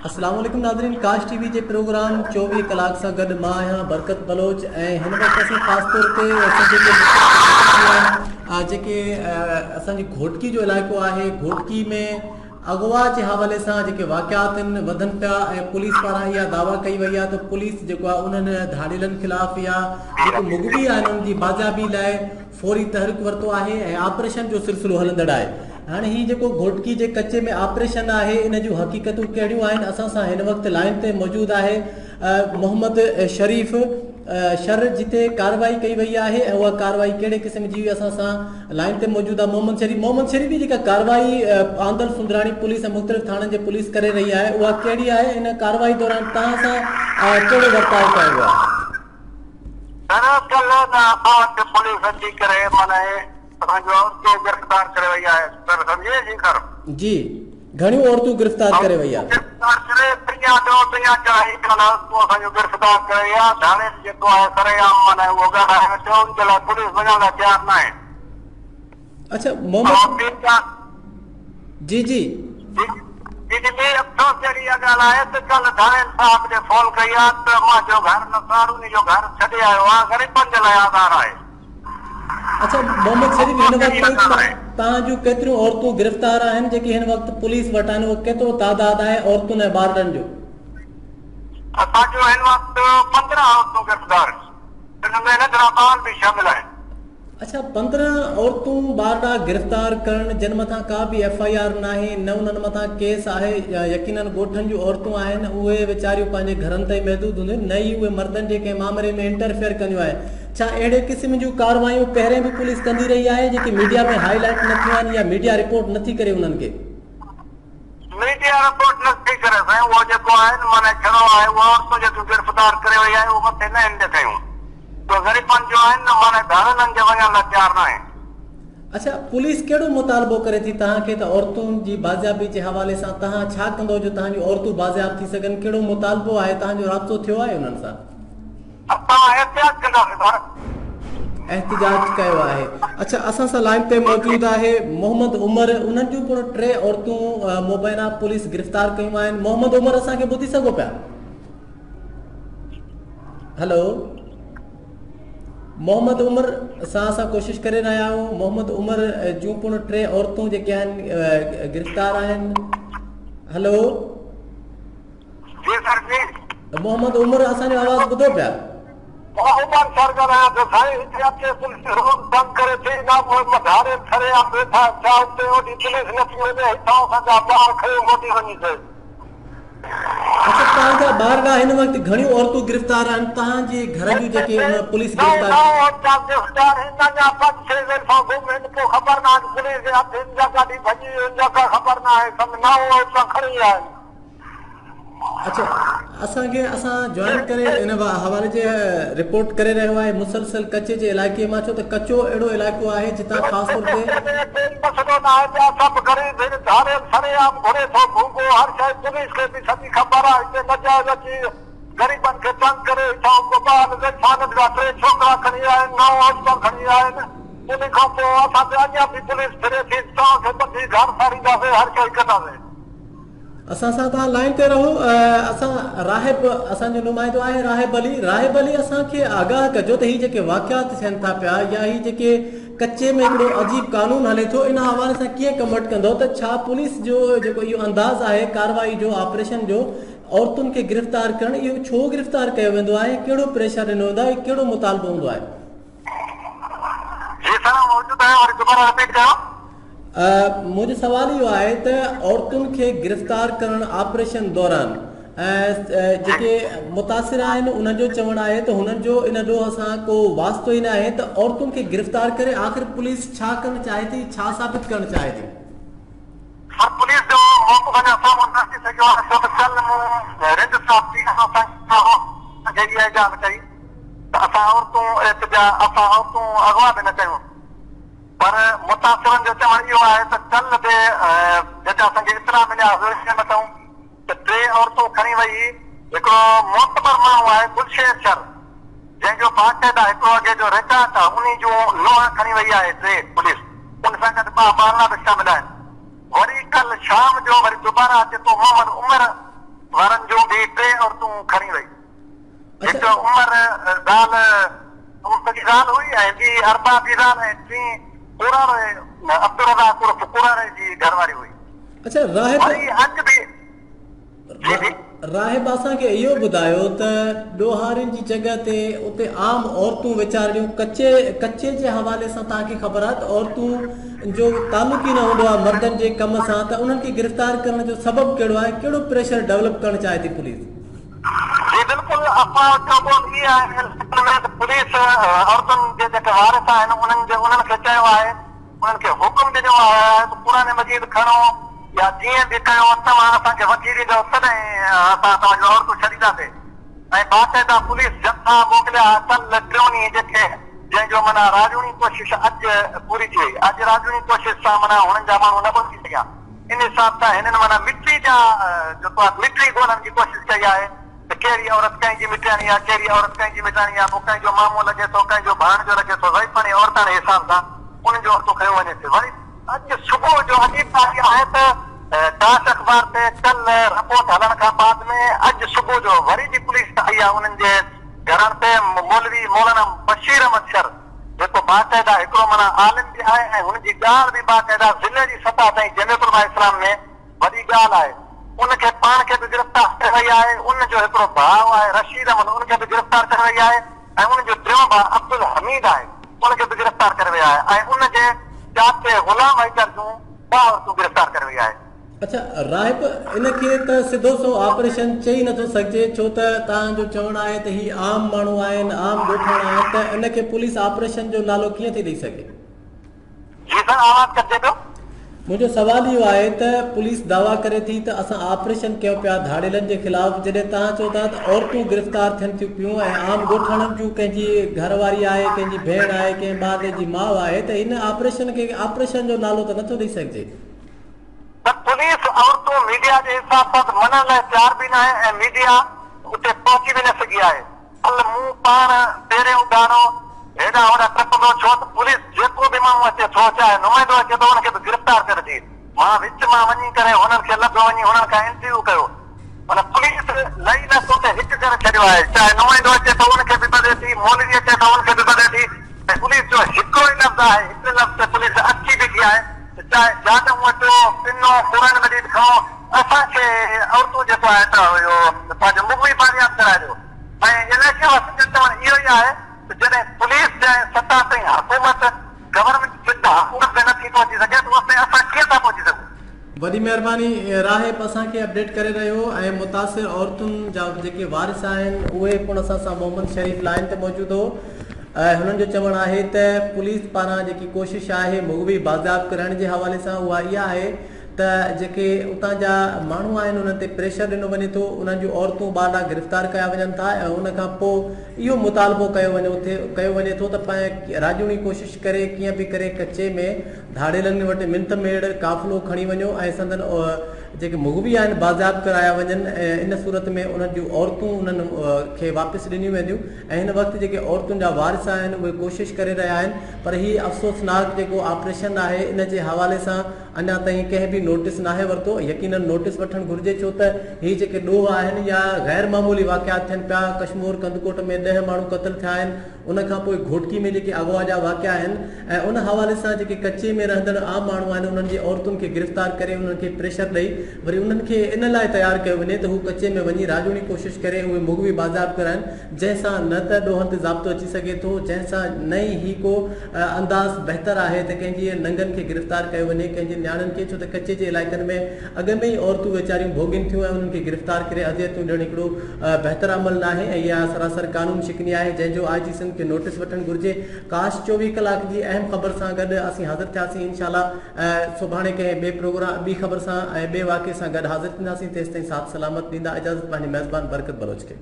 اسلام عليڪم ناظرين ڪاش ٽي وي جي پروگرام 24 ڪلاڪ سان گڏ مان آهيان برڪت بلوچ ۽ هن وقت اسين خاص طور تي اسان جيڪي جيڪي اسان جي گهوٽڪي جو علائقو آهي گهوٽڪي ۾ اغوا جي حوالي سان جيڪي واقعات آهن وڌن پيا ۽ پوليس پاران اها دعويٰ ڪئي وئي آهي ته پوليس جيڪو آهي انهن ڌاڙيلن خلاف يا جيڪي مغوي آهن انهن جي بازيابي لاء فوري تحرڪ ورتو آهي ۽ آپريشن جو سلسلو هلندڙ آهي هاڻي هي جيڪو گهوٽڪي جي ڪچي ۾ آپريشن آهي ان جون حقيقتون ڪهڙيون آهن اسان سان هن وقت لائن تي موجود آهي محمد شريف شھر جتي ڪارروائي ڪئي وئي آهي ۽ اها ڪارروائي ڪهڙي قسم جي هئي اسان سان لائن تي موجود آهي محمد شريف محمد شريف جي جيڪا ڪارروائي آندل سندراڻي پوليس ۽ مختلف ٿاڻن جي پوليس ڪري رهي آهي اها ڪهڙي آهي ان ڪارروائي دوران توهان سان ڪهڙو ورتاء ڪيو ويو آهي؟ سر ڪلهه نه اسان وٽ پوليس اچي ڪري معنی اسان جو عورتون گرفتار ڪري وئي آهي سر سمجهي جي سر. جي. گهڻيون عورتون گرفتار ڪري وئي آهي. گرفتار ڪري پريان ڏو پريان چڙهائي ڪن عورتون اسان جون گرفتار ڪري ويا ڌاڙيل جيڪو آهي سرعام معنيٰ اهو ڳالهائي ويٺو ان جي لاء پوليس وڃڻ لاء تيار ناهي. اڇا محمد جي جي. جي جي ٻي افسوس جهڙي اها ڳالهه آهي ته ڪلهه ڌاڙيل صاحب ڏي فون ڪئي آهي ته مان جو گهر نه ساڙ انهي جو گهر ڇڏي آيو آهيان غريبن جي لاء آزار آهي. اڇا محمد شريف هن وقت تائين توهان جون ڪيتريون عورتون گرفتار آهن جيڪي هن وقت پوليس وٽ آهن اهو ڪيترو تعداد آهي عورتن ۽ ٻارڙن جو؟ اسان جون هن وقت 15 عورتون گرفتار آهن ان ۾ ننڍڙا ٻار به شامل آهن. اڇا 15 عورتون ٻارڙا گرفتار ڪرڻ جن مٿان ڪا به ايف I R ناهي نه انهن مٿان ڪيس آهي يقينن ڳوٺن جون عورتون آهن اهي ويچاريون پنهنجي گهرن تائين محدود هونديون نه ئي اهي مردن جي ڪنهن مامري ۾ انٽرفيئر ڪنديون آهن ڇا اهڙي قسم جون ڪارروايون پهرين به پوليس ڪندي رهي آهي جيڪي ميڊيا ۾ هائي لائيٽ نه ٿيون آهن يا ميڊيا رپورٽ نه ٿي ڪري انهن کي؟ ميڊيا رپورٽ نه ٿي ڪري سائين اهو جيڪو آهي نه معنيٰ ڇڙو آهي اهي عورتون جيڪيون گرفتار ڪري وئي آهي اهو مٿي نه آهن ڏيکايون جو غريبن جو آهن نه معنيٰ ڌاڙيلن جي وڃڻ لاء تيار نه آهن. اڇا پوليس ڪهڙو مطالبو ڪري ٿي توهان کي ته عورتن جي بازيابي جي حوالي سان توهان ڇا ڪندو جو توهان جون عورتون بازياب ٿي سگهن ڪهڙو مطالبو آهي توهان جو رابطو ٿيو آهي انهن سان؟ اسان احتجاج ڪنداسين سر. احتجاج ڪيو آهي اڇا اسان سان لائن تي موجود آهي محمد عمر انهن جون پڻ ٽي عورتون مبينا پوليس گرفتار ڪيون آهن محمد عمر اسان کي ٻڌي سگهو پيا هلو محمد عمر سان اسان ڪوشش ڪري رهيا آهيون محمد عمر جون پڻ ٽي عورتون جيڪي آهن گرفتار آهن هلو جي سر جي. محمد عمر اسان جو آواز ٻڌو پيا. مان عمر سر ڳالهايان ٿو سائين هتي اچي پوليس روڊ تنگ ڪري ٿي نه ڌاڙيل سري عام ويٺا آهن ڇا اتي اوڏي پوليس نٿي وڃي هتان اسان جا ٻار کنيو موٽي وڃي ٿي. اڇا توهان جا ٻارڙا هن وقت گهڻيون عورتون گرفتار آهن توهان جي گهر جون جيڪي ان پوليس گرفتار. نو عورتون گرفتار هن اڃا پنج ڇهه زلفان گم هن پوء خبر ناهي پوليس جي هٿ هن جا گاڏي ڀڄي وئي هن جا ڪا خبر ناهي سم نو عورتون کڻي ويا آهن. اڇا اسان کي اسان جوائن ڪري ان حوالي جي رپورٽ ڪري رهيو آهي مسلسل ڪچي جي علائقي مان ڇو ته ڪچو اهڙو علائقو آهي جتان خاص طور تي مسئلو نه آهي ٻيا سڀ غريب هن ڌاڙيل سرعام گهري ٿو ڀونگو هر شيء پوليس کي به سڄي خبر آهي هتي ناجائز اچي غريبن کي تنگ ڪري هتان ٻه زلفان جا ٽي ڇوڪرا کڻي آيا آهن نو عورتون کڻي آيا آهن ان کان پوء اسان تي اڃا به پوليس ڦري ٿي توهان کي ٻڌي گهر ساڙينداسين هر شيء ڪنداسين. اسان سان توهان لائين تي رهو اسان راهب اسان جو نمائندو آهي راهب علي راهب علي اسان کي آگاهه ڪجو ته هي جيڪي واقعات ٿين ٿا پيا يا هي جيڪي ڪچي ۾ هڪڙو عجيب قانون هلي ٿو ان حوالي سان ڪيئن ڪمٽ ڪندو ته ڇا پوليس جو جيڪو اهو انداز آهي ڪارروائي جو آپريشن جو عورتن کي گرفتار ڪرڻ اهو ڇو گرفتار ڪيو ويندو آهي ڪهڙو پريشر ڏنو ويندو آهي ڪهڙو مطالبو هوندو آهي. جي سر آئون موجود آهيان وري دوباره رپيٽ ڪيو. منهنجو سوال اهو آهي ته عورتن کي گرفتار ڪرڻ آپريشن دوران جيڪي متاثر آهن انهن جو چوڻ آهي ته هنن جو ان ڏوهه سان ڪو واسطو ئي ناهي ته عورتن کي گرفتار ڪري آخر پوليس ڇا ڪرڻ چاهي ٿي ڇا ثابت ڪرڻ چاهي ٿي؟ سر پوليس جو موقف اڃا سامهون نه اچي سگهيو آهي ڇو ته ڪلهه مون رند صاحب پي ايس او سان کي اها ڳالهه ڪئي ته اسان عورتون احتجا اسان عورتون اغوا به نه ڪيون پر متاثرن جو چوڻ اهو آهي ته ڪلهه به جيڪا اسان کي اطلاع مليا هئي مٿئون ته ٽي عورتون کڻي وئي هڪڙو معتبر ماڻهو آهي گلشير شر جنهن جو باقاعده هڪڙو اڳي جو رڪارڊ آهي انهي جون نونهن کڻي وئي آهي ٽي پوليس ان سان گڏ ٻه ٻارڙا به شامل آهن وري ڪلهه شام جو وري دوباره اچي ٿو محمد عمر وارن جون به ٽي عورتون کڻي وئي. هڪ عمر زال عمر جي زال هئي ۽ ٻي ارباب جي زال ۽ ٽين ڪوراڙي عبدالرزاق عرف ڪوراڙي جي گهر واري هئي. اڇا راهب وري اڄ به جي جي. راهب اسان کي اهو ٻڌايو ته ڏوهارين جي جڳهه تي اتي عام عورتون ويچارڙيون ڪچي ڪچي جي حوالي سان توهان کي خبر آهي ته عورتون جو تعلق ئي نه هوندو آهي مردن جي ڪم سان ته انهن کي گرفتار ڪرڻ جو سبب ڪهڙو آهي ڪهڙو پريشر ڊولپ ڪرڻ چاهي ٿي پوليس؟ جي بلڪل افواهه جو ٻول اهي آهي علائقن ۾ ته پوليس عورتن جي جيڪي وارث آهن انهن جي انهن کي چيو آهي انهن کي حڪم ڏنو آهي ته قرآن مجيد کڻو يا جيئن به ڪيو توهان اسان کي وٺي ڏيندؤ تڏهن اسان توهان جون عورتون ڇڏينداسين ۽ باقاعده پوليس جٿا موڪليا ها ڪلهه ٽيون ڏينهن جيڪي جنهن جو معنيٰ راڄوڻي ڪوشش اڄ پوري ٿي وئي اڄ راڄوڻي ڪوشش سان معنيٰ هنن جا ماڻهو نه پهچي سگهيا. ان حساب سان هنن معنيٰ مٽي جا جيڪو آهي مٽي ڳولڻ جي ڪوشش ڪئي آهي ته ڪهڙي عورت ڪنهن جي مٽياڻي آهي، ڪهڙي عورت ڪنهن جي مٽاڻي آهي، پوء ڪنهن جو مامو لڳي ٿو، ڪنهن جو ڀاڻجو لڳي ٿو، ضعيفاڻي عورتاڻي حساب سان انهن جون عورتون کنيون وڃي ٿيون. وري اڄ صبح جو عجيب ڳالهه اها آهي ته ٽاس اخبار تي ڪلهه رپورٽ هلڻ کان بعد ۾ اڄ صبح جو وري به پوليس آئي آهي انهن جي گهرن تي مولوي مولانا بشير احمد شر جيڪو باقاعده هڪڙو معنيٰ عالم به آهي ۽ هن جي ڳالهه به باقاعده ضلعي جي سطح تائين جمعيت علماء اسلام ۾ وڏي ڳالهه آهي ان کي پاڻ کي به گرفتار ڪري وئي آهي ان جو هڪڙو ڀاء آهي رشيد احمد ان کي به گرفتار ڪري وئي آهي ۽ ان جو ٽيون ڀاء عبدالحميد آهي ان کي به گرفتار ڪري وئي آهي ۽ ان جي چاچي غلام حيدر جون ٻه عورتون گرفتار ڪري وئي آهي. اڇا راهب ان کي ته سڌو سنئون آپريشن چئي نٿو سگهجي ڇو ته توهان جو چوڻ آهي ته هي عام ماڻهو آهن عام ڳوٺاڻا آهن ته ان کي پوليس آپريشن جو نالو ڪيئن ٿي ڏئي سگهي؟ جي سر آواز ڪٽجي پيو. منهنجو سوال اهو آهي ته پوليس دعويٰ ڪري ٿي ته اسان آپريشن ڪيون پيا ڌاڙيلن جي خلاف جڏهن توهان چئو ٿا ته عورتون گرفتار ٿين ٿيون پيون ۽ عام ڳوٺاڻن جون ڪنهن جي گهر واري آهي ڪنهن جي ڀيڻ آهي ڪنهن ٻارڙي جي ماء آهي ته ان آپريشن کي آپريشن جو نالو ته نٿو ڏئي سگهجي. ته پوليس عورتون ميڊيا جي حساب سان ته مڃڻ لاء تيار به ناهي ۽ ميڊيا اتي پهچي به نه سگهي آهي. ال مون پاڻ پيرين اگهاڙو هيڏانهن هوڏانهن ٽپندو ڇو ته پوليس جيڪو به ماڻهو اچي ٿو چاهي نمائندو اچي ٿو ان کي به گرفتار ڪري ٿي. مان وچ مان وڃي ڪري هنن کي لڌو وڃي هنن کان انٽرويو ڪيو. معنيٰ پوليس لئي لس اتي هڪ ڪري ڇڏيو آهي، چاهي نمائندو اچي ٿو ان کي به ٻڌي ٿي، مولوي اچي ٿو ان کي به ٻڌي ٿي ۽ پوليس جو هڪڙو ئي لفظ آهي، هڪڙي لفظ تي پوليس اٽڪي بيٺي آهي ته چاهي جاڏهون اچو، پنو، قرآن مجيد کڻو، اسان کي عورتون جيڪو آهي ته اهو پنهنجو مغوي بازياب ڪرائي ڏيو ۽ علائقي واسين جو چوڻ اهو ئي آهي ته جڏهن پوليس جنهن سطح تائين حڪومت، گورنمينٽ سنڌ حڪومت ۾ نٿي پهچي سگهي ته اوستائين اسان ڪيئن ٿا پهچي سگهون. وڏي مهرباني راهب اسان کي اپڊيٽ ڪري رهيو ۽ متاثر عورتن جا جيڪي وارث آهن اهي پڻ اسان سان محمد شريف لائن تي موجود هو ۽ هنن جو چوڻ آهي ته پوليس پاران جيڪي ڪوشش آهي مغوي بازياب ڪرائڻ جي حوالي سان اها اها آهي ته جيڪي اتان جا ماڻهو آهن انهن تي پريشر ڏنو وڃي ٿو انهن جون عورتون ٻارڙا گرفتار ڪيا وڃن ٿا ۽ ان کان پوء اهو مطالبو ڪيو وڃي ڪيو وڃي ٿو ته راڄوڻي ڪوشش ڪري ڪيئن به ڪري ڪچي ۾ ڌاڙيلن وٽ منٿ ميڙ قافلو کڻي وڃو ۽ سندن جيڪي مغوي آهن بازياب ڪرايا وڃن ۽ ان صورت ۾ انهن جون عورتون انهن کي واپس ڏنيون وينديون ۽ هن وقت جيڪي عورتن جا وارث آهن اهي ڪوشش ڪري رهيا آهن پر هي افسوسناڪ جيڪو آپريشن آهي ان جي حوالي سان اڃا تائين ڪنهن به نوٽيس ناهي ورتو يقينن نوٽيس وٺڻ گهرجي ڇو ته هي جيڪي ڏوهه آهن يا غير معمولي واقعات ٿين پيا ڪشمور ڪنڌڪوٽ ۾ ڏهه ماڻهو قتل ٿيا آهن ان کان پوء گهوٽڪي ۾ جيڪي اغوا جا واقعا آهن ۽ ان حوالي سان جيڪي ڪچي ۾ رهندڙ عام ماڻهو آهن انهن جي عورتن کي گرفتار ڪري انهن کي پريشر ڏئي وري انهن کي ان لاء تيار ڪيو وڃي ته هو ڪچي ۾ وڃي راڄوڻي ڪوشش ڪري اهي مغوي بازياب ڪرائن جنهن سان نه ته ڏوهن تي ضابطو اچي سگهي ٿو جنهن سان نه ئي هي ڪو انداز بهتر آهي ته ڪنهن جي ننگن کي گرفتار ڪيو وڃي ڪنهن جي نياڻين کي ڇو ته ڪچي جي علائقن ۾ اڳ ۾ ئي عورتون ويچاريون ڀوڳين ٿيون ۽ انهن کي گرفتار ڪري اذيتون ڏيڻ هڪڙو بهتر عمل ناهي ۽ اها سراسر قانون شڪني آهي جنهن جو آء جي سنڌ کي نوٽيس وٺڻ گهرجي ڪاش 24 ڪلاڪ جي اهم خبر سان گڏ اسين حاضر ٿياسين انشاء الله سڀاڻي ڪنهن ٻئي پروگرام ٻي خبر سان ۽ ٻئي واقعي سان گڏ حاضر ٿينداسين تيستائين ساٿ سلامت ڏيندا اجازت پنهنجي ميزبان برڪت بلوچ کي.